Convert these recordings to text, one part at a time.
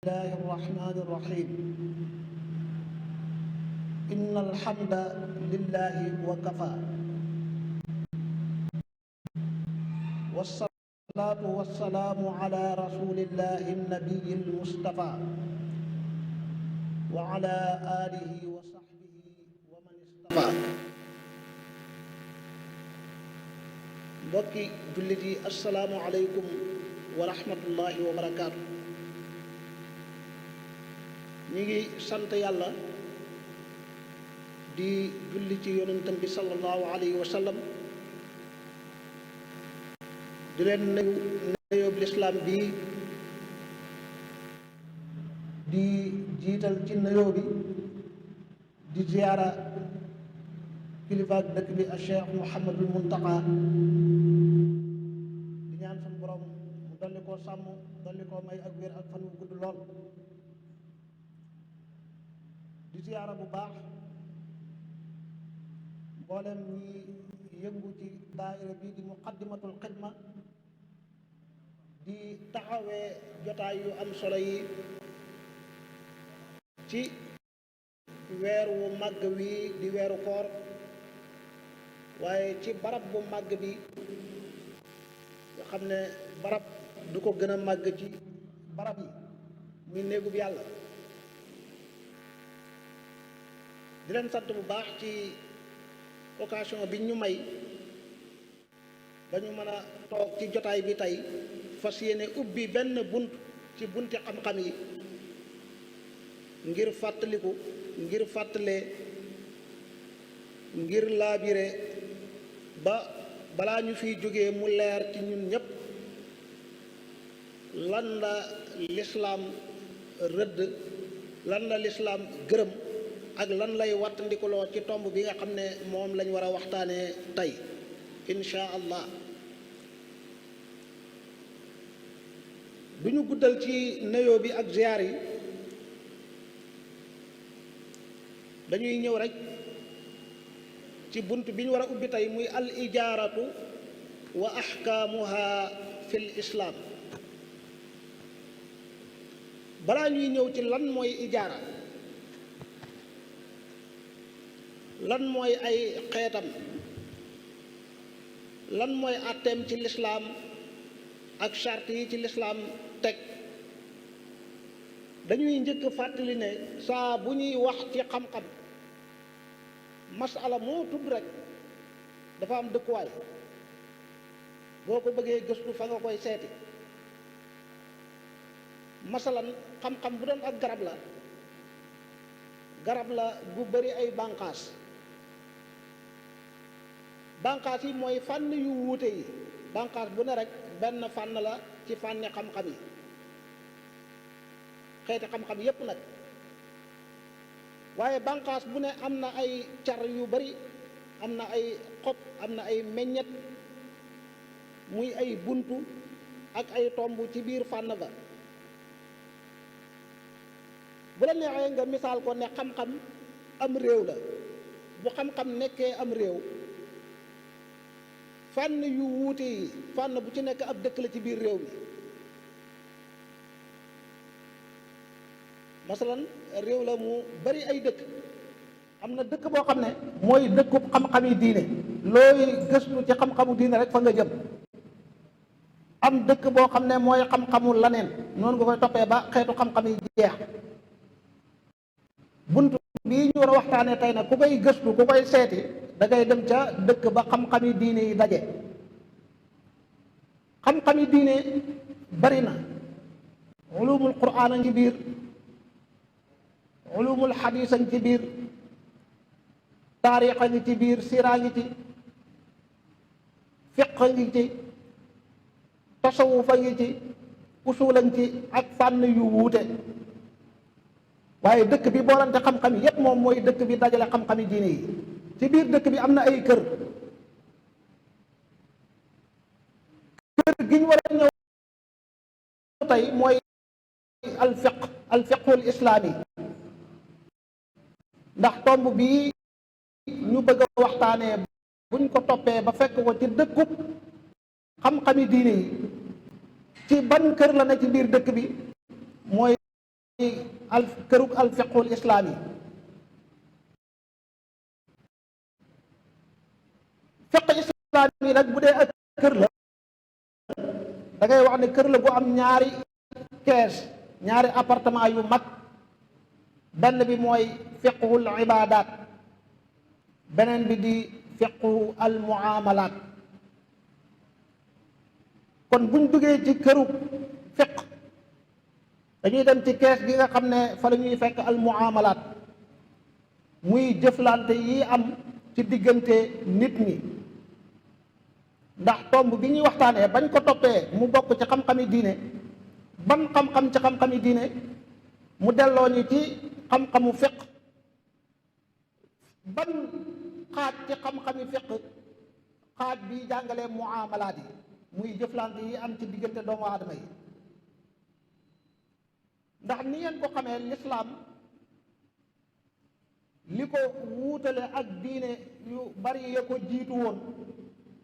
الله الرحمن الرحيم إن الحمد لله وكفى والصلاة والسلام على رسول الله النبي المصطفى وعلى آله وصحبه ومن اصطفى mbokki jullit yi assalaamu aleykum wa rahmatullahi wa barakaatu. ñi ngi sant yàlla di julli ci yonentam bi sallallahu alayhi wa sallam di leen nuyoo lislaam bi di jiital ci nuyoo bi di ziyaara kilifaak dëkk bi a Cheikh Mouhamadul Muntaqa di ñaan suñu borom mu dolli koo sàmm dolli koo may ak wér ak fan wu gudd lool. di ziyaara bu baax mboolem ñi yëngu ci daayira bi di muqaddimatul xidma di taxawee jotaay yu am solo yi ci weer wu màgg wi di weeru koor waaye ci barab bu màgg bi nga xam ne barab du ko gën a màgg ci barab yi muy néegub yàlla. di leen sant bu baax ci occasion bi ñu may ba ñu mën a toog ci jotaay bi tey fas yéene ubbi benn bunt ci bunti xam-xam yi ngir fàttaliku ngir fàttalee ngir laabire ba balaa ñu fiy jógee mu leer ci ñun ñépp lan la lislaam rëdd lan la lislaam gërëm ak lan lay wattandikuloo ci tomb bi nga xam ne moom lañ war a waxtaanee tey insha allah. du ñu guddal ci nuyoo bi ak ziyaar yi dañuy ñëw rek ci bunt bi ñu war a ubbi tey muy al ijaaratu wa ahkaamuha fil islaam. balaa ñuy ñëw ci lan mooy ijaara, lan mooy ay xeetam, lan mooy àtteem ci lislaam ak charte yi ci lislaam teg, dañuy njëkk fàttali ne saa bu ñuy wax ci xam-xam masala moo tudd rek dafa am dëkkuwaay boo ko bëggee gëstu fa nga koy seeti. masalan xam-xam bu doon ak garab la bu bari ay bànqaas yi mooy fànn yu wuute yi. bànqaas bu ne rek benn fànn la ci fànni xam-xam yi, xeeti xam-xam yépp nag. waaye bànqaas bu ne am na ay car yu bari, am na ay xob, am na ay meññet, muy ay buntu ak ay tomb ci biir fànn ba. bu la neexee nga misaal ko ne xam-xam am réew la. bu xam-xam nekkee am réew, fànn yu wuute yi fànn bu ci nekk ab dëkk la ci biir réew mi. masalan réew la mu bari ay dëkk, am na dëkk boo xam ne mooy dëkkub xam-xami diine, looy gëstu ci xam-xamu diine rek fa nga jëm. am dëkk boo xam ne mooy xam-xamu laneen, noonu nga koy toppee ba xeetu xam-xam yi jeex. bunt bii ñu war a waxtaanee tey nag ku koy gëstu ku koy seeti da ngay dem ca dëkk ba xam-xami diine yi daje. xam-xami diine bari na, ulumul quraan a ngi biir, ulumul xadiis a ngi ci biir, taarix a ngi ci biir, siira ngi ci, fiq a ngi ci, tasawuf a ngi ci, usul a ngi ci, ak fànn yu wuute. waaye dëkk bi boolante xam-xam yi yépp moom mooy dëkk bi dajale xam-xami diine yi. ci biir dëkk bi am na ay kër gi ñu war a ñëw tey mooy al islaami, ndax tomb bii ñu bëgg a waxtaanee buñ ko toppee ba fekk ko ci dëkkub xam-xami diine yi ci ban kër la ne ci biir dëkk bi mooy al kërug al fiqhul islaami. fiqh islaami nag bu dee ak kër la da ngay wax ne kër la bu am ñaari kees, ñaari appartement yu mag. benn bi mooy fiqhul ibaadaat, beneen bi di fiqhu al muamalaat. kon buñ duggee ci këru fiq dañuy dem ci kees gi nga xam ne fa la ñuy fekk al muamalaat, muy jëflante yi am ci diggante nit ñi. ndax tomb bi ñuy waxtaanee bañ ko toppee mu bokk ci xam-xami diine, ban xam-xam ci xam-xami diine mu delloo ñu ci xam-xamu fiq, ban xaaj ci xam-xami fiq xaaj bi jàngalee muamalaat yi, muy jëflante yi am ci diggante doomu aadama yi. ndax ni ngeen ko xamee lislaam li ko wuutale ak diine yu bari ya ko jiitu woon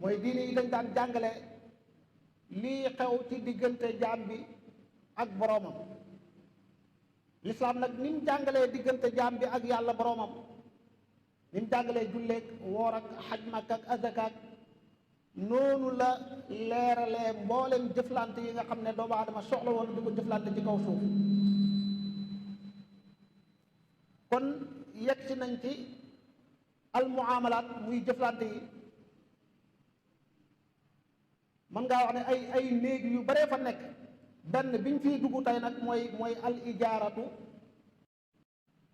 mooy diine yi dañ daan jàngale lii xew ci diggante jaam bi ak boroomam. lislaam nag ni mu jàngalee diggante jaam bi ak yàlla boroomam, ni mu jàngalee julleek woor ak xaj Makka ak azaka, noonu la leeralee mboolem jëflante yi nga xam ne doomu aadama soxla woon di ko jëflante ci kaw suuf. kon yegg si nañ ci al muamalaat, muy jëflante yi. mën ngaa wax ne ay néeg yu baree fa nekk. benn biñ fiy dugg tey nag mooy al ijaaratu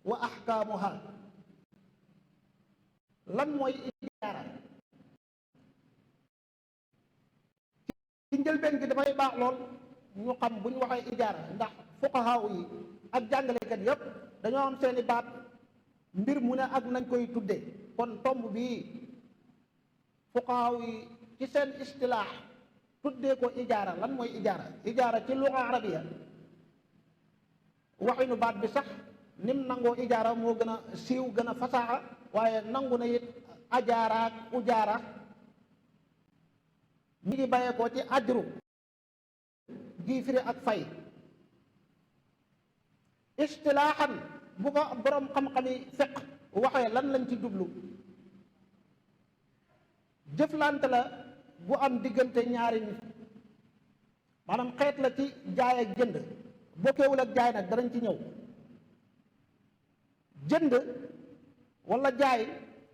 wa ahkaamuha. lan mooy ijaara? ci njëlbeen gi dafay baax lool ñu xam bu ñu waxee ijaara, ndax fuqahaa yi ak jàngalekat yépp dañoo am seeni baat, mbir mu ne ak nañ koy tudde. kon tomb bii fuqahaa yi ci seen istilaax tuddee ko ijaara. lan mooy ijaara? ijaara ci luga arabiya waxinu baat bi sax nim nangoo ijaara moo gën a siiw, gën a fasaaxa, waaye nangu na it ajaara ak ujaara mi ngi bàyyee ko ci ajru gi firi ak fay. istilaaxan bu ko boroom xam-xami fiq waxee lan lañ ci jublu? jëflante la bu am diggante ñaari nit, maanaam xeet la ci jaay ak jënd. bokkeewul ak jaay nag danañ ci ñëw. jënd wala jaay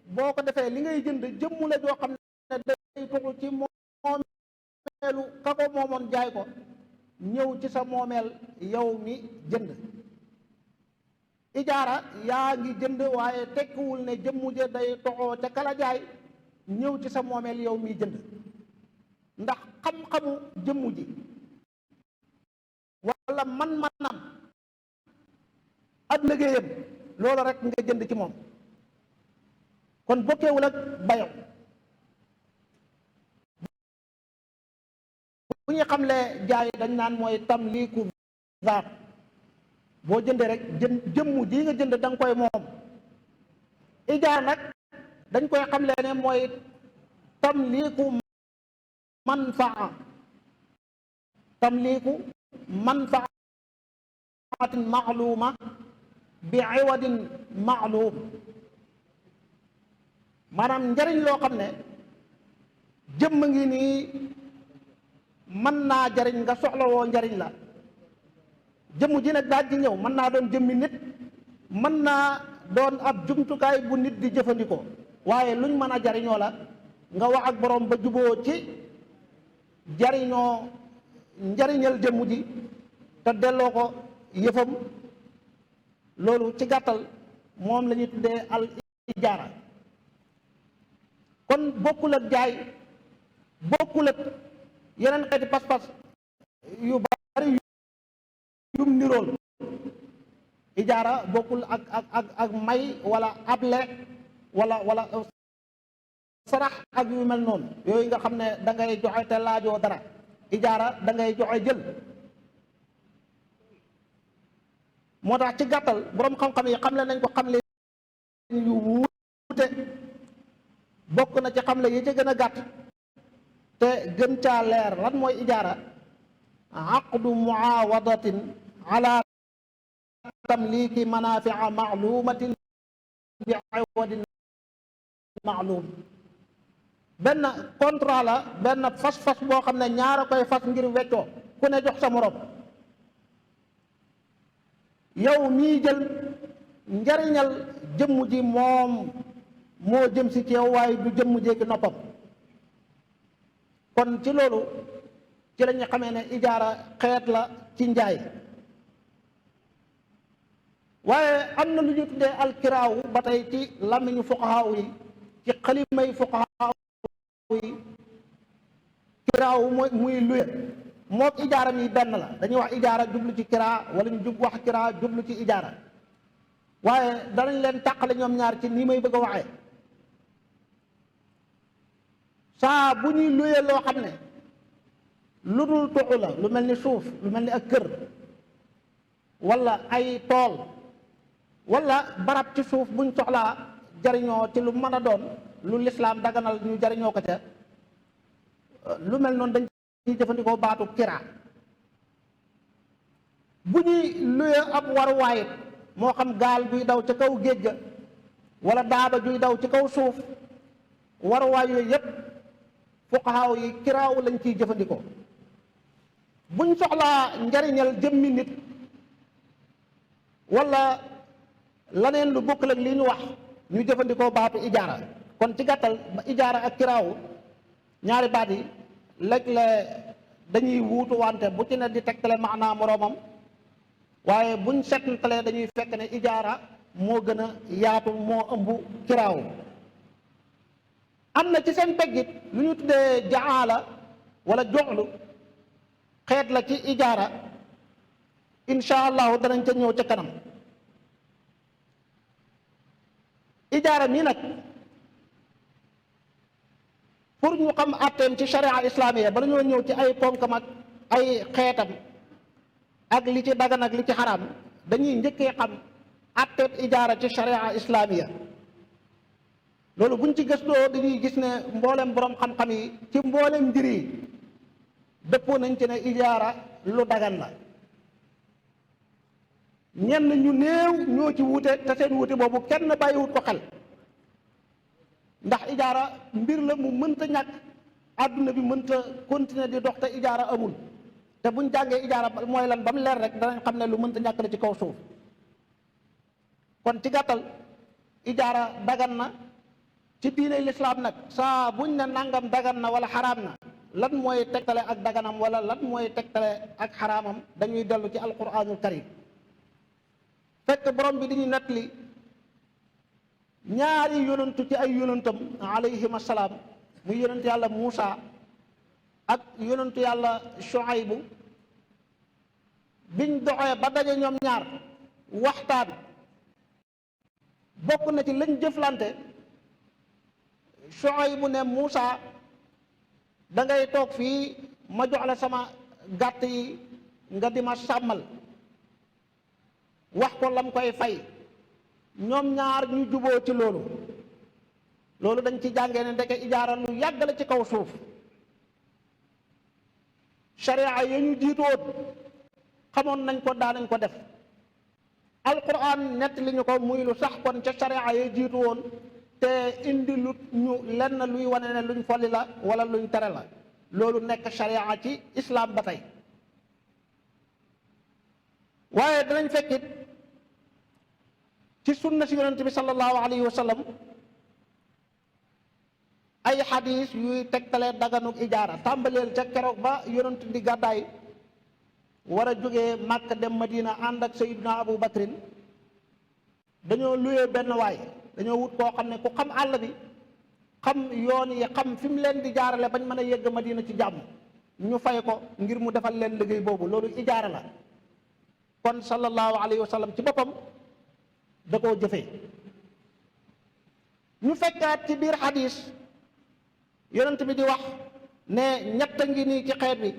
boo ko defee li ngay jënd jëmmu la joo xam ne day tuxu ci moomeelu ka ko moomoon jaay ko ñëw ci sa moomeel yow mi jënd. ijaara yaa ngi jënd waaye tekkiwul ne jëmmu ja day toxoo ca kala jaay ñëw ci sa moomeel yow mi jënd. ndax xam-xamu jëmmu ji wala man-manam ak liggéeyam loolu rek nga jënd ci moom. kon bokkeewul ak bayo. bu ñu xamlee jaay dañ naan mooy tamliku zaat. boo jëndee rek jëmmu ji nga jënd da nga koy moom. ijaar nag dañ koy xamlee ne mooy tamliku manfaa. tamliku manfaatin maaluma bi iwadin maalum. maanaam njariñ loo xam ne jëmm ngi nii mën naa jariñ nga soxlawoo njariñ la. jëmm ji nag daal di ñëw mën naa doon jëmmi nit, mën naa doon ab jumtukaay bu nit di jëfandikoo, waaye luñ mën a jariñoo la. nga wax ak borom ba juboo ci jariñoo njariñal jëmm ji te delloo ko yëfam. loolu ci gàttal moom la ñuy tuddee al ijaara. kon bokkul ak jaay, bokkul ak yeneen xeeti pas-pas yu bari yum nirool. ijaara bokkul ak may wala able wala sarax ak yu mel noonu yooyu nga xam ne da ngay joxe te laajoo dara. ijaara da ngay joxe jël. moo tax ci gàttal boroom xam-xam yi xamle nañ ko xamle yu wuute. bokk na ci xamle yi ci gën a gàtt te gën caa leer lan mooy ijaara. aqdu muawadatin ala tamliki manafia maalumatin bi iwadin maalum. benn contrat la, benn fas-fas boo xam ne ñaar a koy fas ngir weccoo, ku ne jox sa morom. yow mii jël njariñal jëmm ji moom moo jëm si ci yow, waaye du jëmm jéegi noppam. kon ci loolu ci la ñu xamee ne ijaara xeet la ci njaay. waaye am na lu ñu tuddee alkiraawu ba tey ci làmmiñu fuqahaaw yi, ci xalimay fuqahaaw yi. kiraawu mooy muy luye, mook ijaara mi benn la. dañuy wax ijaara jublu ci kiraa, wala ñu wax kiraa jublu ci ijaara, waaye danañ leen tàqale ñoom ñaar ci nii may bëgg a waxee. saa bu ñuy luye loo xam ne lu dul tuxu la, lu mel ni suuf, lu mel ni ak kër, wala ay tool, wala barab ci suuf buñ soxlaa jariñoo ci lu mën a doon lu lislaam daganal ñu jariñoo ko ca, lu mel noonu dañ ciy jëfandikoo baatu kira. bu ñuy luye ab waruwaay, moo xam gaal guy daw ca kaw géej ga, wala daaba juy daw ci kaw suuf, waruwaay yooyu yépp fuqahaaw yi kiraaw lañ ciy jëfandikoo. buñ soxlaa njariñal jëmmi nit wala laneen lu bokkul ak li ñu wax, ñu jëfandikoo baatu ijaara. kon ci gàttal ijaara ak kiraaw ñaari baat yi léeg-léeg dañuy wuutu wante bu ci ne di tegtale maanaa moroomam, waaye buñ seetlu dañuy fekk ne ijaara moo gën a yaatu, moo ëmb kiraaw. am na ci seen peggit lu ñu tuddee jaala wala joxlu, xeet la ci ijaara. insha allahu danañ ca ñëw ca kanam. ijaara mii nag pour ñu xam atteem ci sharia islamiya, bala ñoo ñëw ci ay ponkam ak ay xeetam ak li ci dagan ak li ci xaraam, dañuy njëkkee xam atteem ijaara ci sharia islamiya. loolu buñ ci gëstoo dañuy gis ne mboolem borom xam-xam yi ci mboolem mbir yi dëppoo nañ ci ne ijaara lu dagan la. ñenn ñu néew ñoo ci wuute, te seen wuute boobu kenn bàyyiwut ko xel, ndax ijaara mbir la mu mënta ñàkk. àdduna bi mënta continuer di dox te ijaara amul. te buñ jàngee ijaara mooy lan ba mu leer rek danañ xam ne lu mënta ñàkk la ci kaw suuf. kon ci gàttal ijaara dagan na ci diine lislaam. nag saa buñ ne nangam dagan na wala xaraam na, lan mooy tegtale ak daganam wala lan mooy tegtale ak xaraamam, dañuy dellu ci alquranul karim. fekk borom bi dañuy nettali ñaari yonantu ci ay yonantam alayhim assalaam, muy yonantu yàlla Muusa ak yonantu yàlla Shuaybu. biñ doxee ba daje ñoom ñaar waxtaan, bokk na ci lañ jëflante. Shuaybu ne Muusa, da ngay toog fii ma jox la sama gàtt yi nga di ma sàmmal, wax ko lam koy fay. ñoom ñaar ñu juboo ci loolu. loolu dañ ci jàngee ne ndeke ijaara lu yàgg la ci kaw suuf. sharia yi ñu jiitoon xamoon nañ ko, daanañ ko def. alquran nett li ñu ko muy lu sax kon ca sharia yi jiitu woon, te indi lu ñu lenn luy wane ne luñ folli la wala luñ tere la. loolu nekk sharia ci islam ba tey. waaye danañ fekkit ci sunna si yonente bi sallallahu alayhi wa sallam ay xadis yuy tegtalee daganuk ijaara, tàmbaleel ca keroog ba yonent di gàddaay war a jógee Màkka dem Madina ànd ak Sayyidina Abu Bakrin. dañoo luyee benn waay, dañoo wut koo xam ne ku xam àll bi, xam yoon yi, xam fi mu leen di jaarale bañ mën a yegg Madina ci jàmm. ñu fay ko ngir mu defal leen liggéey boobu. loolu ijaara la. kon sallallahu alayhi wa sallam ci boppam da koo jëfee. ñu fekkaat ci biir xadis yonent bi di wax ne ñett ngi nii ci xeet bi,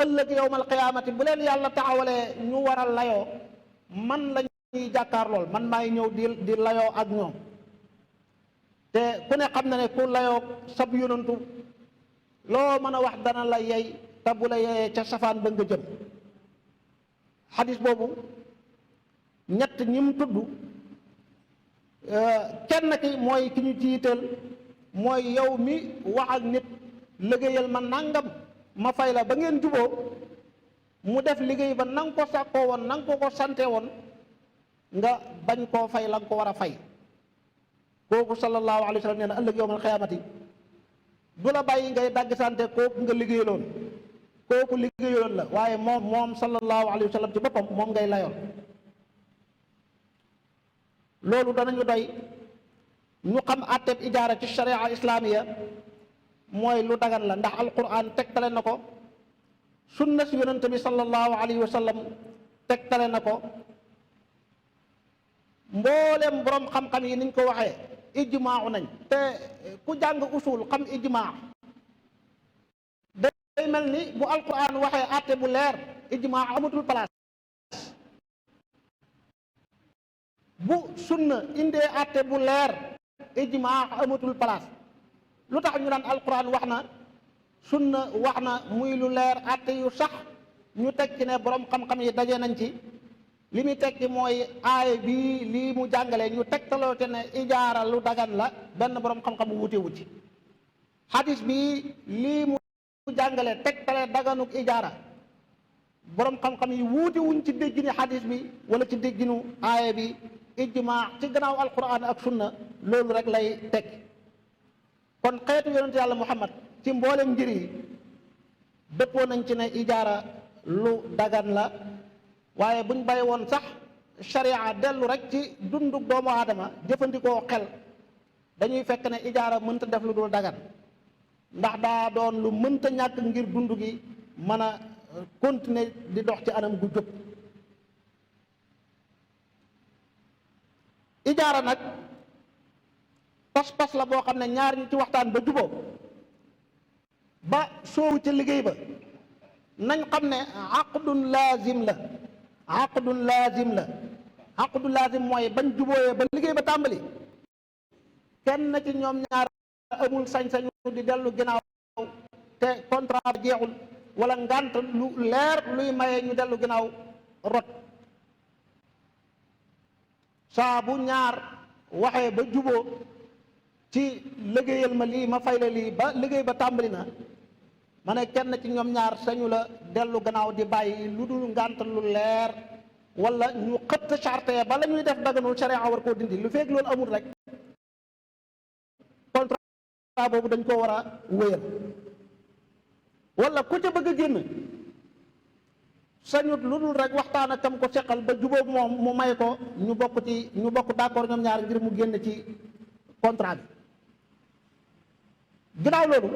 ëllëg yowmal qiyaamati bu leen yàlla taxawalee ñu war a layoo, man la ñuy jàkkaar lool, man maay ñëw di layoo ak ñoom. te ku ne xam na ne ku layoo sab yonantu loo mën a wax dana la yey, te bu la yeyee ca safaan ba nga jëm. xadis boobu ñett ñi mu tudd kenn ki mooy ki ñu jiital mooy yow mi wax ak nit liggéeyal ma nangam ma fay la ba ngeen juboo mu def liggéey ba nang ko sàkkoo woon nang ko sante woon nga bañ koo fay la nga ko war a fay kooku sallallahu alayhi wa sallam nee na ëllëg yowmal xiyaamati du la bàyyi ngay dagg sante kooku nga liggéeyaloon kooku liggéeyaloon la waaye moom sallallahu alayhi wa sallam ci boppam moom ngay layoon. loolu danañu doy ñu xam àtteeb ijaara ci sharia islaamiya mooy lu dagan la ndax alquran tegtale na ko, sunna si yonente bi sallallahu alayhi wa sallam tegtale na ko, mboolem borom xam-xam yi niñ ko waxee ijmaaw nañ. te ku jàng usul xam ijmaa day mel ni bu alquran waxee àtte bu leer ijmaa amatul place, bu sunna indee àtte bu leer ijmaa amatul place. lu tax ñu naan alquran wax na, sunna wax na, muy lu leer àtte yu sax ñu teg ci ne borom xam-xam yi daje nañ ci. li muy tekki mooy aay bii lii mu jàngale ñu tegtaloo te ne ijaara lu dagan la, benn borom xam-xam wuute wu ci. xadis bii lii mu jàngale tegtale daganuk ijaara, borom xam-xam yi wuute wuñ ci déggini xadis bi wala ci dégginu aaya bi. ijmaa ci gannaaw alquran ak sunna loolu rek lay teg. kon xeetu yonent yàlla muhammad ci mboolem ngir yi dëppoo nañ ci ne ijaara lu dagan la, waaye buñ bàyyi woon sax sharia dellu rek ci dundug doomu aadama jëfandikoo xel dañuy fekk ne ijaara mënta def lu dul dagan, ndax daa doon lu mënta ñàkk ngir dund gi mën a continuer di dox ci anam gu jub. ijaara nag pas-pas la boo xam ne ñaar ñi ci waxtaan ba juboo ba soowu ca liggéey ba nañ xam ne aqdun laazim la. aqdun laazim la. aqdun laazim mooy bañ jubooyee ba liggéey ba tàmbali kenn ci ñoom ñaar amul sañ-sañu di dellu ginnaaw te contrat ba jeexul wala ngànt lu leer luy maye ñu dellu ginnaaw rot. saa bu ñaar waxee ba juboo ci liggéeyal ma lii ma fay la lii ba liggéey ba tàmbali na, ma ne kenn ci ñoom ñaar sañu la dellu gannaaw di bàyyi lu dul ngànt lu leer wala ñu xëtt charte ba la ñuy def daganul sharia war koo dindi. lu fekk loolu amul rek contrat boobu dañ koo war a wéyal. wala ku ca bëgg a génn sañut lu dul rek waxtaan ak kam ko seqal ba jubóog moom mu may ko ñu bokk d'accord ñoom ñaar ngir mu génn ci contrat bi. ginnaaw loolu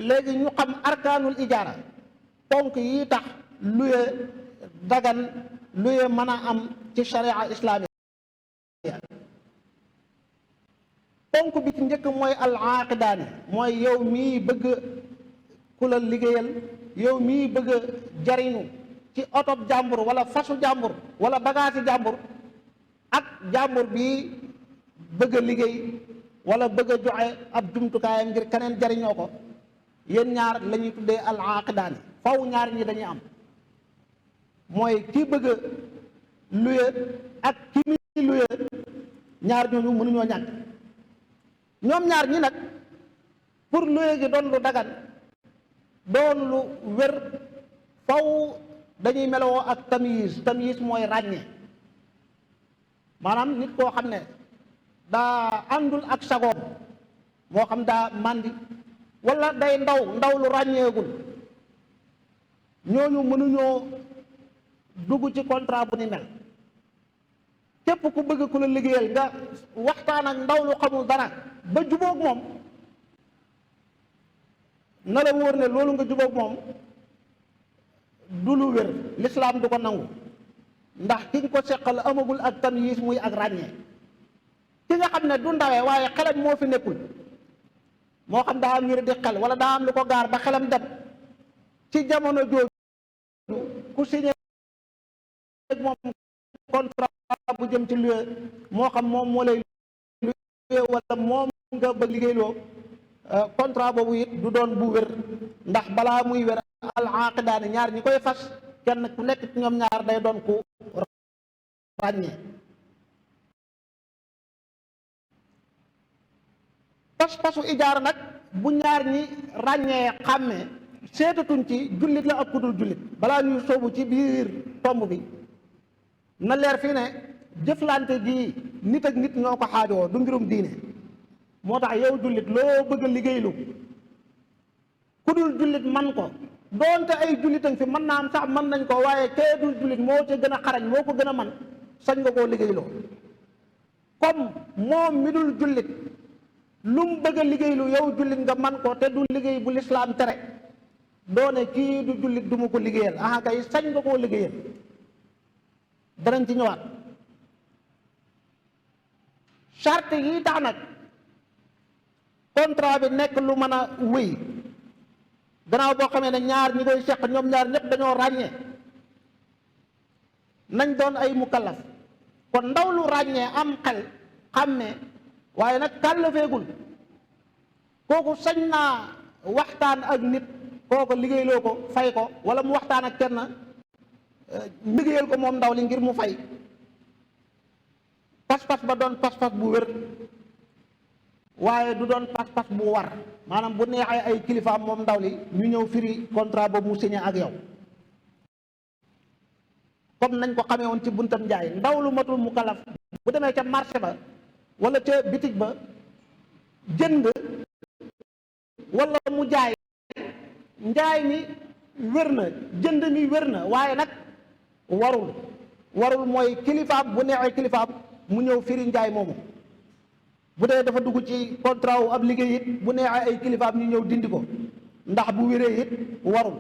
léegi ñu xam arkaanul ijaara, ponk yi tax luye dagan, luye mën a am ci sharia islaamiya. ponk bi ci njëkk mooy al aaqidaani, mooy yow mii bëgg ku la liggéeyal, yow mii bëgg a jariñu ci otob jàmbur wala fasu jàmbur wala bagaasi jàmbur ak jàmbur bii bëgg a liggéey wala bëgg a joxe ab jumtukaayam ngir keneen jariñoo ko, yéen ñaar la ñuy tuddee al aaqidaani. faw ñaar ñi dañuy am, mooy ki bëgg a luye ak ki muy luye, ñaar ñooñu mënuñoo ñàkk. ñoom ñaar ñi nag pour luye gi doon lu dagan doon lu wér faw dañuy melowoo ak tamyiz mooy ràññe. maanaam nit koo xam ne daa àndul ak sagoom, moo xam daa màndi wala day ndaw lu ràññeegul, ñooñu mënuñoo dugg ci contrat bu ni mel. képp ku bëgg ku la liggéeyal nga waxtaan ak ndaw lu xamul dara ba jubóog moom, na la wóor ne loolu nga jubóog moom du lu wér, lislaam du ko nangu, ndax ki nga ko seqal amagul ak tamyiz muy ak ràññee. ki nga xam ne du ndawee waaye xelam moo fi nekkul, moo xam daa am wér di xel wala daa am lu ko gaar ba xelam dem, ci jamono jooju ku signé moom contrat bu jëm ci luye, moo xam moom moo lay luye wala moom nga ba liggéeyloo, contrat boobu it du doon bu wér, ndax balaa muy wér al aaqidaani ñaar ñi koy fas kenn ku nekk ci ñoom ñaar day doon ku ràññee. pas-pasu ijaara nag bu ñaar ñi ràññee xàmmee seetatuñ ci jullit la ak ku dul jullit. balaa ñuy soobu ci biir tomb bi na leer fii ne jëflante ji nit ak nit ñoo ko xaajoo, du mbirum diine. moo tax yow jullit loo bëgg a liggéeylu ku dul jullit man ko, doonte ay jullitan fi mën naa am sax mën nañ ko, waaye kee dul jullit moo ca gën a xarañ, moo ko gën a man, sañ nga koo liggéeyloo. comme moom mi dul jullit lu mu bëgg a liggéeylu yow jullit nga man ko te du liggéey bu lislaam tere, doone kii du jullit du ma ko liggéeyal. aha kay sañ nga koo liggéeyal. danañ ci ñëwaat. charte yi tax nag contrat bi nekk lu mën a wéy gannaaw boo xamee ne ñaar ñi koy seq ñoom ñaar ñëpp dañoo ràññee, nañ doon ay mukallaf. kon ndaw lu ràññee am xel xàmmee waaye nag kàllafeegul, kooku sañ naa waxtaan ak nit kooku liggéeyloo ko fay ko, wala mu waxtaan ak kenn liggéeyal ko moom ndaw li ngir mu fay. pas-pas ba doon pas-pas bu wér waaye du doon pas-pas bu war, maanaam bu neexee ay kilifaam moom ndaw li ñu ñëw firi contrat boobu mu signé ak yow. comme nañ ko xamee woon ci buntam njaay, ndaw lu matul mu kalaf bu demee ca marché ba wala ca bitig ba jënd wala mu jaay, njaay mi wér na, jënd mi wér na, waaye nag warul mooy kilifaam bu neexee kilifaam mu ñëw firi njaay moomu. bu dee dafa dugg ci contrat wu ab liggéey it bu neexee ay kilifaam ñu ñëw dindi ko, ndax bu wéree it warul.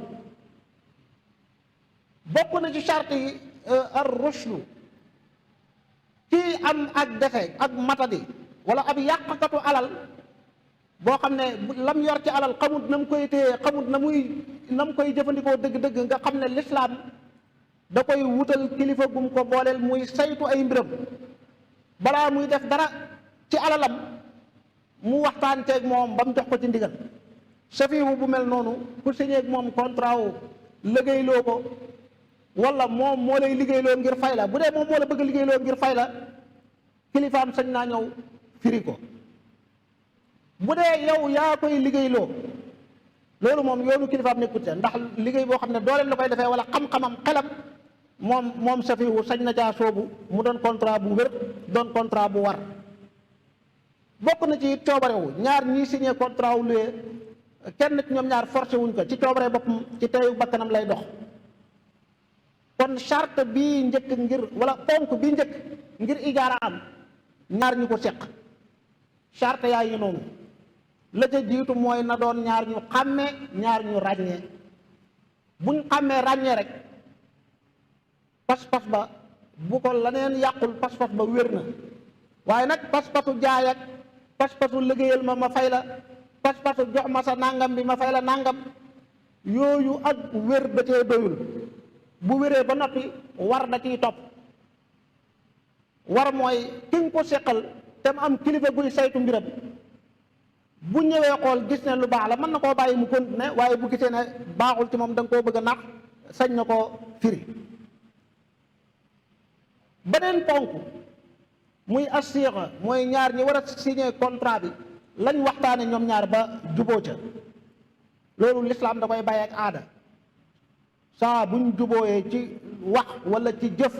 bokk na ci charte yi ar rushdu, kii am ak defe ak matadi wala ab yàqkatu alal boo xam ne lam yor ci alal xamut na mu koy téye, xamut na mu koy jëfandikoo dëgg-dëgg, nga xam ne lislaam da koy wutal kilifa gum ko booleel muy saytu ay mbiram balaa muy def dara ci alalam, mu waxtaan teeg moom ba mu jox ko ci ndigal. safiwu bu mel noonu ku signé ak moom contrat wu liggéeyloo ko, wala moom moo lay liggéeyloo ngir fay la, bu dee moom moo la bëgg a liggéeyloo ngir fay la, kilifaam sañ naa ñëw firi ko. bu dee yow yaa koy liggéeyloo, loolu moom yoonu kilifaam nekkut ca, ndax liggéey boo xam ne dooleen la koy defee wala xam-xamam xelam, moom safiwu sañ na caa soobu mu doon contrat bu wér, doon contrat bu war. bokk na ci coobarewu ñaar ñii signé contrat wu luye, kenn ci ñoom ñaar forcé wuñ ko, ci coobare boppam ci teyu bakkanam lay dox. kon charte bii njëkk ngir wala ponk bi njëkk ngir ijaara am, ñaar ñu ko seq charte yaa ngi noonu. la ca jiitu mooy na doon ñaar ñu xàmmee, ñaar ñu ràññee. buñ xàmmee ràññee rek pas-pas ba bu ko laneen yàqul, pas-pas ba wér na. waaye nag pas-pasu jaay ak pas-pasu liggéeyal ma fay la, pas-pasu jox ma sa nangam bi ma fay la nangam, yooyu ak wér da cee doyul. bu wéree ba noppi war da ciy topp. war mooy ki nga ko seqal te mu am kilifa guy saytu mbiram, bu ñëwee xool gis ne lu baax la mën na koo bàyyi mu continuer, waaye bu gisee ne baaxul ci moom da nga koo bëgg a nax, sañ na koo firi. beneen ponk muy asiixa, mooy ñaar ñi war a signé contrat bi lañ waxtaane ñoom ñaar ba juboo ca. loolu lislaam da koy bàyyi ak aada. saa buñ jubooyee ci wax wala ci jëf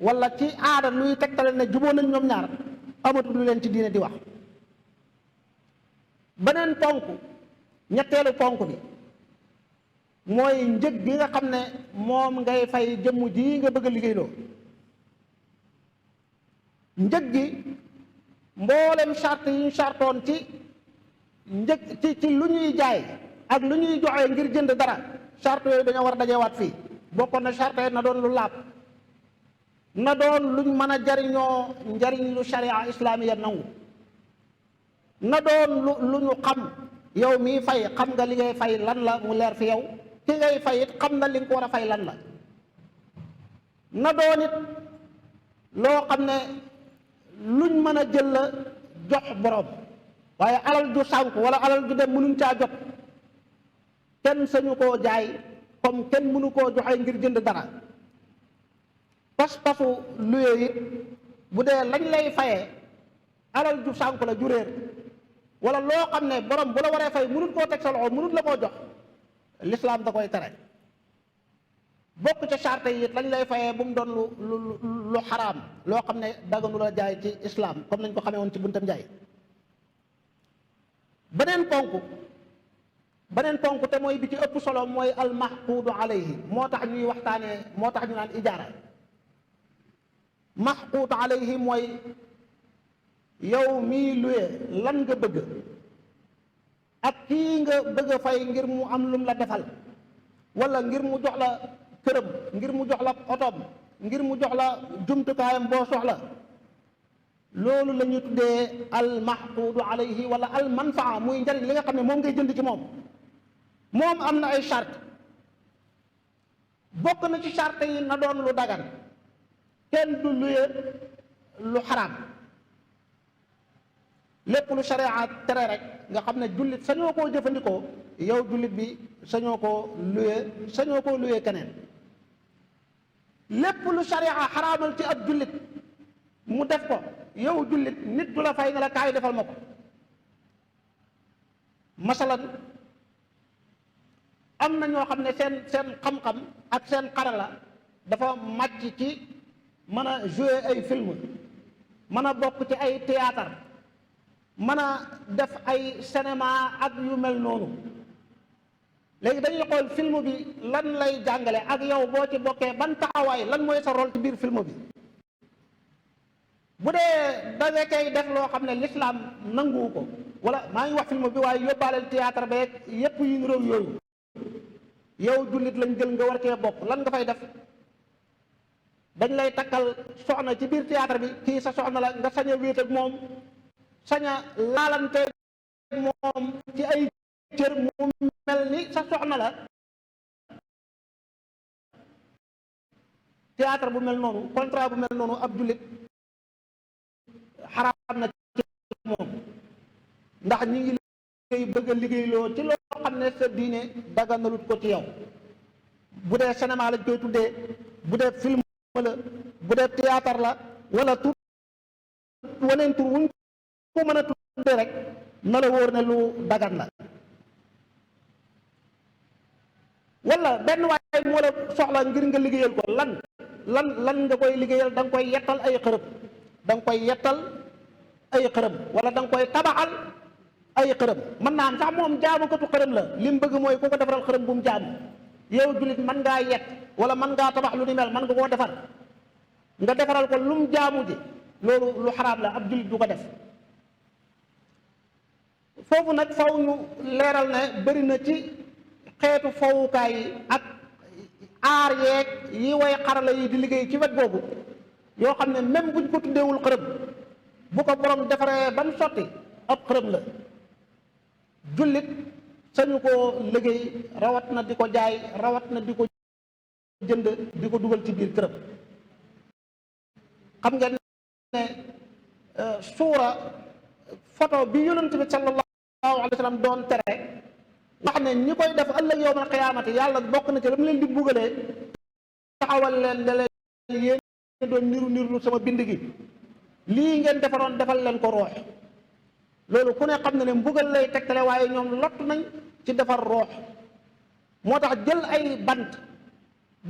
wala ci aada luy tegtale ne juboo nañ ñoom ñaar, amatul lu leen ci diine di wax. beneen ponk, ñetteelu ponk bi mooy njëg gi nga xam ne moom ngay fay jëmm ji nga bëgg a liggéeyloo. njëg gi mboolem charte yi ñu chartoon ci njëg ci lu ñuy jaay ak lu ñuy joxe ngir jënd dara, charte yooyu dañoo war a dajewaat fii. bokkoon na charte yi na doon lu laab, na doon luñ mën a jariñoo njariñ lu sharia islamiya nangu, na doon lu ñu xam, yow mii fay xam nga li ngay fay lan la mu leer fi yow, ki ngay fay it xam na li nga ko war a fay lan la. na doon it loo xam ne luñ mën a jël la jox borom, waaye alal ju sànk wala alal ju dem mënuñ caa jot, kenn sañu koo jaay comme kenn mënu koo joxe ngir jënd dara. pas-pasu luye it bu dee lañ lay fayee alal ju sànku la ju réer wala loo xam ne borom bu la waree fay mënut koo teg sa loxo mënut la koo jox lislaam da koy tere. bokk ca charte yi it lañ lay fayee bu mu doon lu xaraam loo xam ne daganu la jaay ci islam comme nañ ko xamee woon ci buntam jaay. beneen ponk te mooy bi ci ëpp solo mooy almahquudu alayhi moo tax ñuy waxtaanee moo tax ñu naan ijaara. mahquud alayhi mooy yow mii luye lan nga bëgg ak kii nga bëgg a fay ngir mu am lum la defal wala ngir mu jox la këram ngir mu jox la otoom ngir mu jox la jumtukaayam boo soxla loolu la ñu tuddee al mahquudu alayhi wala al manfaa muy njariñ li nga xam ne moom ngay jënd ci moom am na ay charte bokk na ci charte yi na doon lu dagan kenn du luye lu xaraam lépp lu sharia tere rek nga xam ne jullit sañoo koo jëfandikoo yow jullit bi sañoo koo luye keneen lépp lu sharia xaraamal ci ab jullit mu def ko yow jullit nit du la fay nga la kaay defal ma ko. masalan am na ñoo xam ne seen xam-xam ak seen xarala dafa màcc ci mën a jouer ay film mën a bokk ci ay théâtre mën a def ay cinéma ak yu mel noonu. léegi dañuy xool film bi lan lay jàngale ak yow boo ci bokkee ban taxawaay lan mooy sa rôle ci biir film bi. bu dee da nga koy def loo xam ne l'islam nanguwu ko wala maa ngi wax film bi waaye yóbbaaleel théâtre beeg yépp yu ñu réew yooyu yow jullit lañ jël nga war cee bokk lan nga fay def. dañ lay takkal soxna ci biir théâtre bi kii sa soxna la nga sañ a wéet ak moom sañ a laalante moom ci ay cër mu mel ni sa soxna la. théâtre bu mel noonu contrat bu mel noonu ab jullit xaraam na ci moom ndax ñi ngi liggéey bëgg a liggéeyloo ci loo xam ne sa diine daganalut ko ci yow. bu dee cinéma lañ koy tuddee bu dee film la bu dee théâtre la wala tur waneen tur wuñ ko mën a tuddee rek na la wóor ne lu dagan la. wala benn waaye moo la soxla ngir nga liggéeyal ko lan nga koy liggéeyal da nga koy yettal ay xërëm wala da nga koy tabaxal ay xërëm mën naa am sax moom jaamukatu xërëm la li mu bëgg mooy ku ko defaral xërëm bu mu jaamu. yow jullit mën ngaa yett wala mën ngaa tabax lu ni mel mën nga koo defar nga defaral ko lu mu jaamu ji loolu lu xaraam la ab jullit du ko def. foofu nag faw ñu leeral ne bëri na ci xeetu fowukaay yi ak aar yeeg yi way xarala yi di liggéey ci wet boobu yoo xam ne même buñ ko tuddeewul xërëm bu ko borom defaree ba mu sotti ab xërëm la. jullit sañu koo liggéey rawat na di ko jaay rawat na di ko jënd di ko dugal ci biir këram. xam ngeen ne suura photo bi yonent bi sallallahu alayhi wa sallam doon tere wax ne ñi koy def ëllëg yawmal qiyaamati yàlla bokk na ci lam leen di buggalee taxawal leen ne leen yéen doon niru sama bind gi lii ngeen defaroon defal leen ko roox. loolu ku ne xam na ne mbugal lay tegtale waaye ñoom lott nañ ci defar roox. moo tax jël ay bant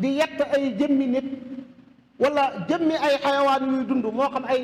di yett ay jëmmi nit wala jëmmi ay xayawaan yuy dund moo xam ay